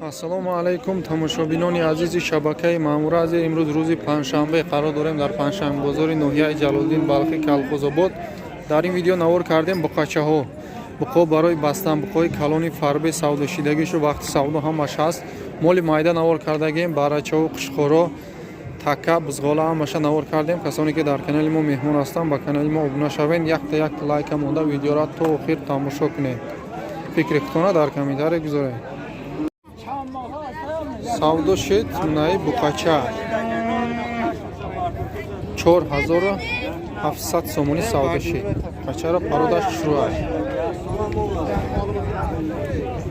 Ассалому алайкум, тамошобинони азизи шабакаи Маъмура Азия. Имрӯз рӯзи панҷшанбе, қарор дорем дар панҷшанбебозори ноҳияи Ҷалолиддин Балхӣ, Калхозобод. Дар ин видео навор кардем буқачаҳо, буқо барои бастан, буқои калони фарбе, савдошидагишу вақти савдо ҳамаш ҳаст. Моли майда навор кардагем, баррачаҳо, қушқоро, така, бузғола, ҳамаша навор кардем. Касоне ки дар канали мо меҳмон ҳастанд, ба канали мо обуна шавед, якта якта лайка монда, видеоро то охир тамошо кунед, фикри худтона дар комментария гузоред. Савдо шид наи буқача 4700 сомонӣ савдо шид. Қачаро пародаш шуруъ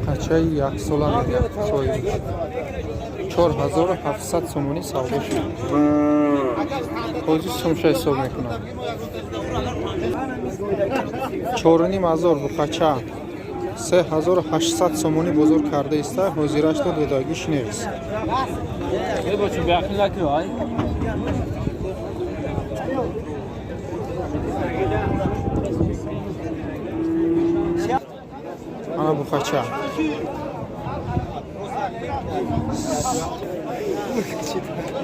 қачаи яксола мегӯяд соҳибаш. 4700 сомонӣ савдо шид. Ҳозир сумша ҳисоб мекунам. 4500 буқача 3800 сомонӣ бозор карда иста, ҳозирашто додагиш нест. Ана буқача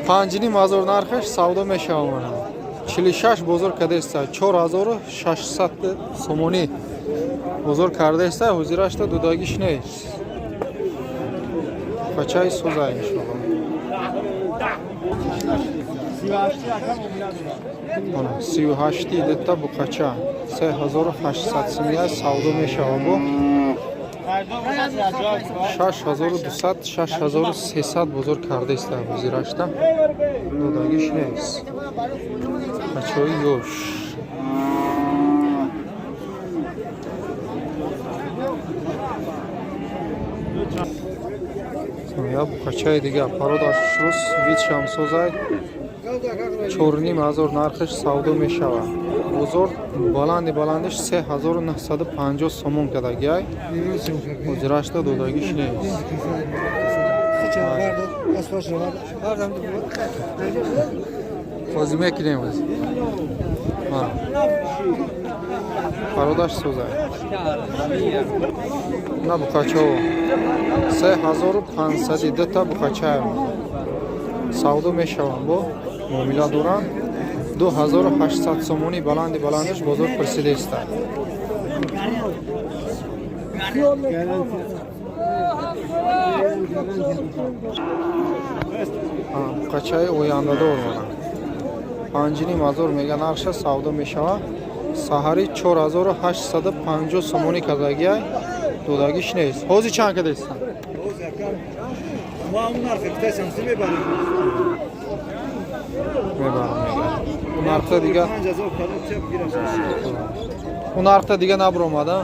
5500 нархаш, савдо мешавад. Мана 46 бозор карда иста, 4600 сомонӣ бозор карда иста, ҳозирашта додагиш нест. Бачаи соза, иншоалло. 38-ти дута буқача 3800 сумия савдо мешавад, бо 6200, 6300 бозор карда иста, ҳозирашта додагиш нест. Бачаҳои ёш. Я буқачаи дигар, пародаш рус, вид шамсозай, 4500 нархаш, савдо мешавад. Бозор баланди баландиш 3950 сомон кардагиай, ҳозирашта додагиш нест. Ҳозир мекунем, ҳозир пародаш созай. На буқачао 3500 дута буқачаам савдо мешаванд, бо муомила доранд. 2800 сомонӣ баланди баландаш бозор пурсида истад. Буқачаи ояндадор мана 5500 мега нарша, савдо мешавад. Саҳари 4850 сомонӣ кардагиай, додагиш нест. Ҳозир чанд када истанд? Мебарам мега. У нархта дига, у нархта дига набуромада.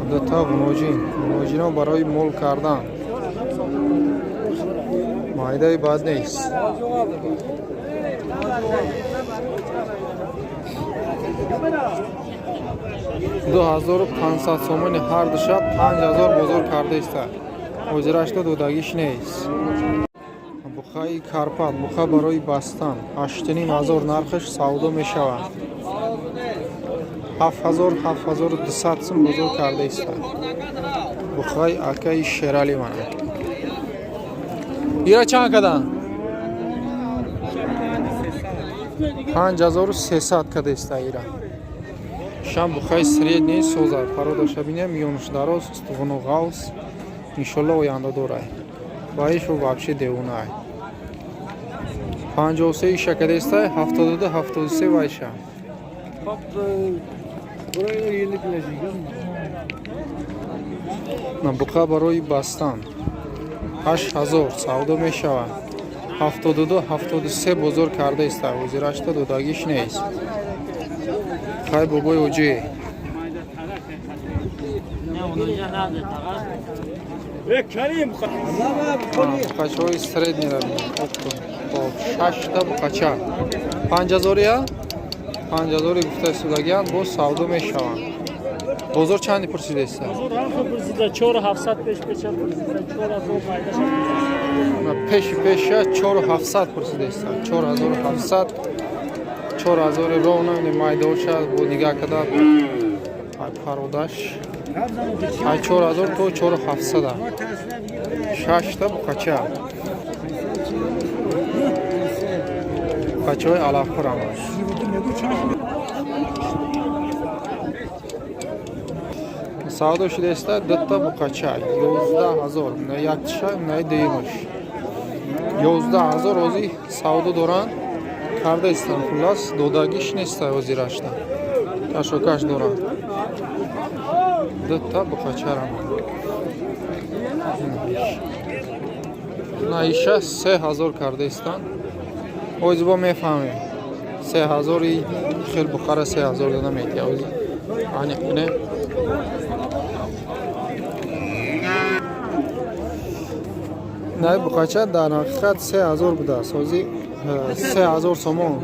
Дута ғуноҷин, ғуноҷино барои мол кардан майдаи бад нест. 2500 сомони ҳар душа, 5000 бозор карда иста, ҳозирашта додагиш нест. Буқаи Карпат, буқа барои бастан, 8500 нархаш, савдо мешавад. 7000, 7200 сум бозор карда иста. Буқаи акаи Шерали мана. Ира чанд кадан? 5300 када иста ира. Шам бухаи средний созай, пародаша бинем, миёнуш дароз, устухону ғавс, иншолло оянда дорай. Ваишу вообще девунай. 53 иша када истай, 72, 73 вайша. На буқа барои бастан 8000 савдо мешавад. 72, 73 бозор карда иста, ҳозирашта додагиш нест. Хай, бобои оҷӣ. Буқачаҳои среднира бинем. Шашта буқача панҷ ҳазория, 5000-и гуфта истодагианд, боз савдо мешаванд. Бозор чанди пурсида иста? Пеши пеша 4700 пурсида иста, 4700, 4000 ровно. Майдоша бо нигаҳ карда. Пародаш ай 4000 то 4700. Шашта буқача. Буқачаҳои алафхӯр ҳамаш. Савдо шудааста дута буқача 11 000. На яктиша, на дуюмаш. 11 000 ҳозир савдо доранд. Карда истанд, хуллас, додагиш неста ҳозирашта. Кашокаш доранд. Дута буқачарам. На иша 3000 карда истанд. Ҳозир бо мефаҳмем. 3000 хел буқара 3000 дода метия ҳозир. Аниқ кунем. На буқача дар ҳақиқат 3000 будааст. Ҳозир 3000 сомон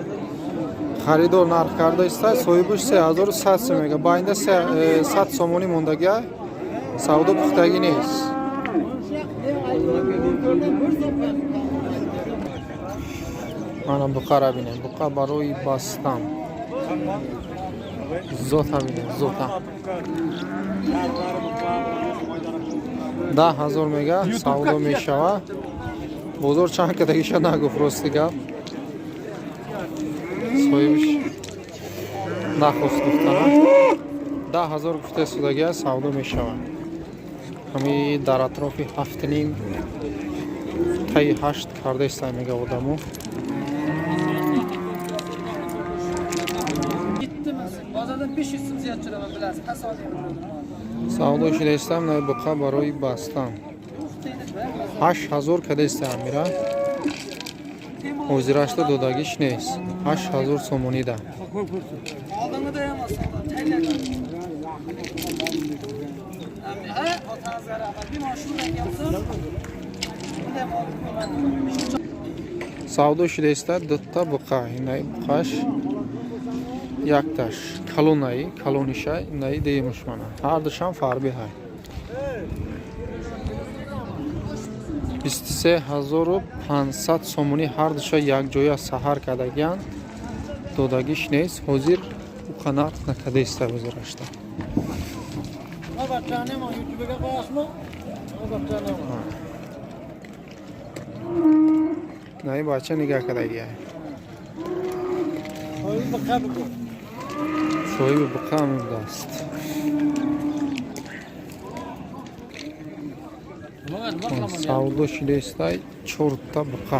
харидор нарх карда иста, соҳибаш 3100 сом мега. Байнда 100 сомонӣ мондагиа, савдо пухтагӣ нест. Мана буқара бинем. Буқа барои бастан. Зота бинем, зота. 10 000 мега, савдо мешава. Бозор чанд кадагиша нагуфт, рости гап. Соҳибаш нахост гуфтана. 10 000 гуфта истодагиа, савдо мешава. Ҳами дар атрофи 7,5 таи 8 карда иста мега одамо. Bozordan 500 so'm ziyod tushiraman, bilasiz. Past olmayman. Савдо шуда истам на буқа барои бастан. 8000 када истам мира. Ҳозирашта додагиш нест. 8000 сомонида. Oldingida ham savdo, tayyorlan. Ha, otangizga rahmat. Bir mana shunday kelsin. Bunday mol ko'rmadim. Савдо шуда иста дута буқа. Инаи буқаш якташ калонаи калониша, инаи дуюмаш мана. Ҳардушам фарби ҳай. 23 500 сомонӣ ҳардуша якҷоя саҳар кардагиянд. Додагиш нест. Ҳозир уқа нарх накарда иста ҳозирашта. Ma bachani ma YouTube'ga qo'yasizmi? Ma bachani ma. Наи бача нигаҳ кардагия. Soyib buqa bugun. Соҳиби буқа ҳамин будааст. Савдо шуда истай чорта буқа.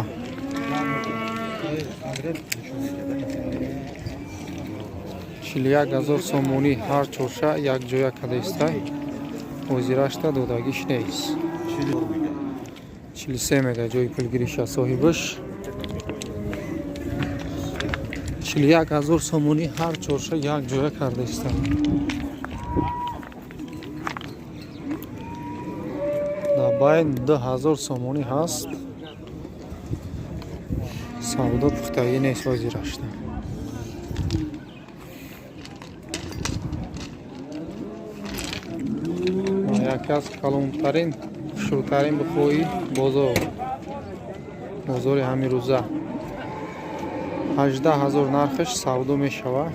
41 000 сомонӣ ҳар чорша якҷоя карда истай. Ҳозирашта додагиш нест. 43 мега ҷои пулгириша соҳибаш. 41 000 сомонӣ ҳар чорша якҷоя карда истай. Дар байн 2000 сомонӣ ҳаст. Савдо пухтагӣ нест ҳозирашта. Яке аз калонтарин, хушрӯтарин буқои бозор. Бозори ҳамирӯза. 18 000 нархаш, савдо мешава.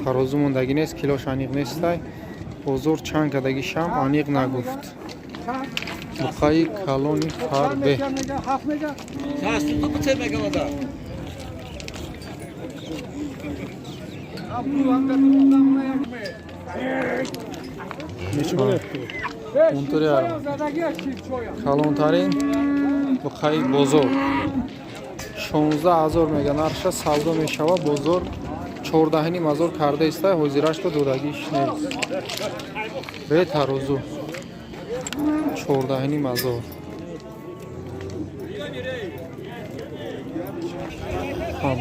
Тарозу мондагӣ нест, килош аниқ нестай. Бозор чанд кадагишам аниқ нагуфт. Буқаи калони фарбе. 7 мега. Састу мега ода. Унтури арма. Калонтарин буқаи бозор. 16 000 мега нархша, савдо мешава. Бозор 14,5 ҳазор карда иста, ҳозирашто додагиш нест. Бе тарозу. 14,5 ҳазор.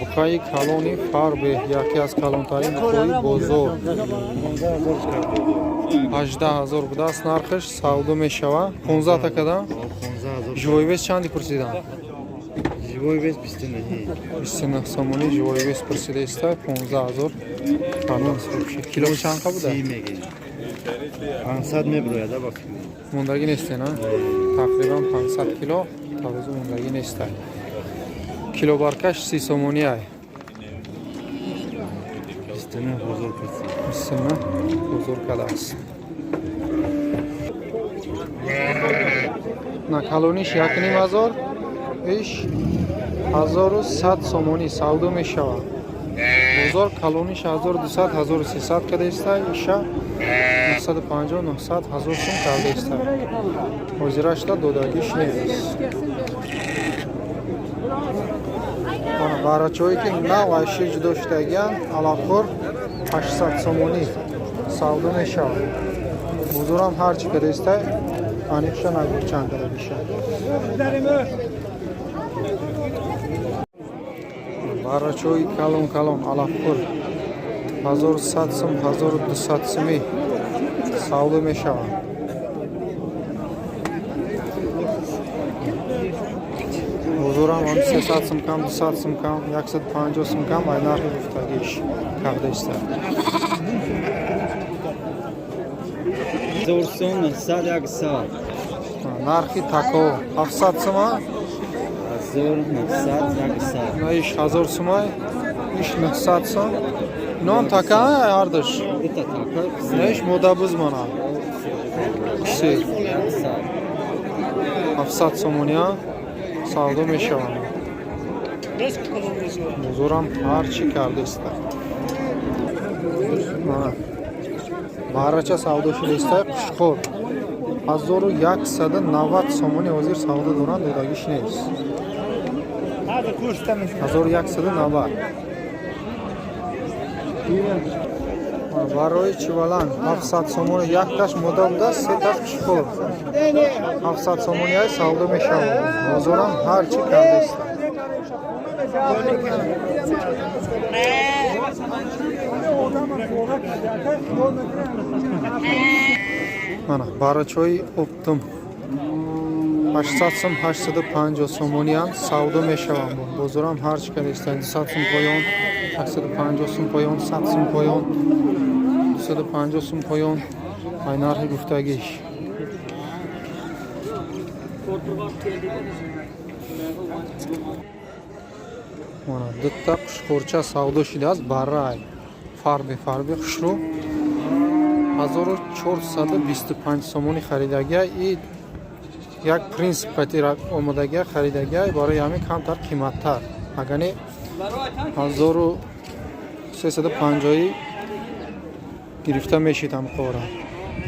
Буқаи калони фарбе, яке аз калонтарин буқои бозор. 18 000 будааст нархаш, савдо мешава. 15 та када? Живой вес чанди пурсидан? Живой вес 29. 29 сомонӣ живой вес пурсида иста, 15 ҳазор кардан. Кило чанд қа буда? 30 меги. 500 меброяда ба фикр. Мондагӣ несте, на? Тақрибан 500 кило тарозу мондагӣ нестай. Килобаркаш 30 сомонӣ ай. 29 бозор кардем. 29 бозор кардааст. На калониш 1500, иш 1100 сомонӣ савдо мешавад. Бозор калониш 1200, 1300 кардаиста, иша 950, 900, 1000 сум кардаиста. Ҳозирашда додагиш нест. Мана барачаҳое ки нав аз шир ҷудо шудагианд, алафхӯр 800 сомонӣ савдо мешавад. Бозорам ҳар чӣ кардаиста, аниқша нагуфт чанд када биша. Барачаҳои калон калон алафхӯр 1100 сум, 1200 сумӣ савдо мешаванд. Бозорам ҳам 300 сум кам, 200 сум кам, 150 сум кам ай нархи гуфтагиш кардаиста. 1000 сум, 900, 100. Нархи тако 700 сума, 1900, 100. На иш 1000 сума, иш 900 сум. Нон така ҳардуш. Дута така. На иш модабуз мана. Се 700 сомония савдо мешаванд. Бозорам ҳар чӣ кардаиста. Мана барача савдо шудаиста, қушқор 1190 сомони ҳозир савдо доранд, додагиш нест. 1190. Барои чиваланг 700 сомони якташ мода будааст, сеташ қушқор. 700 сомониҳай савдо мешавад. Бозорам ҳар чӣ кардаиста. Мана барачаҳои оптум 800 сум, 850 сомонианд савдо мешаванд. Бозорам ҳар чӣ кардаиста. 200 сум поён, 850 сум поён, 100 сум поён, 250 сум поён ай нархи гуфтагиш. Мана дута қушқурча савдо шудааст, баррай фарби фарби хушрӯ 1425 сомони харидагия. И як принсип қати омодагия харидагия, барои ҳамин камтар қиматтар. Агар не 1350 гирифта мешид ҳамқора.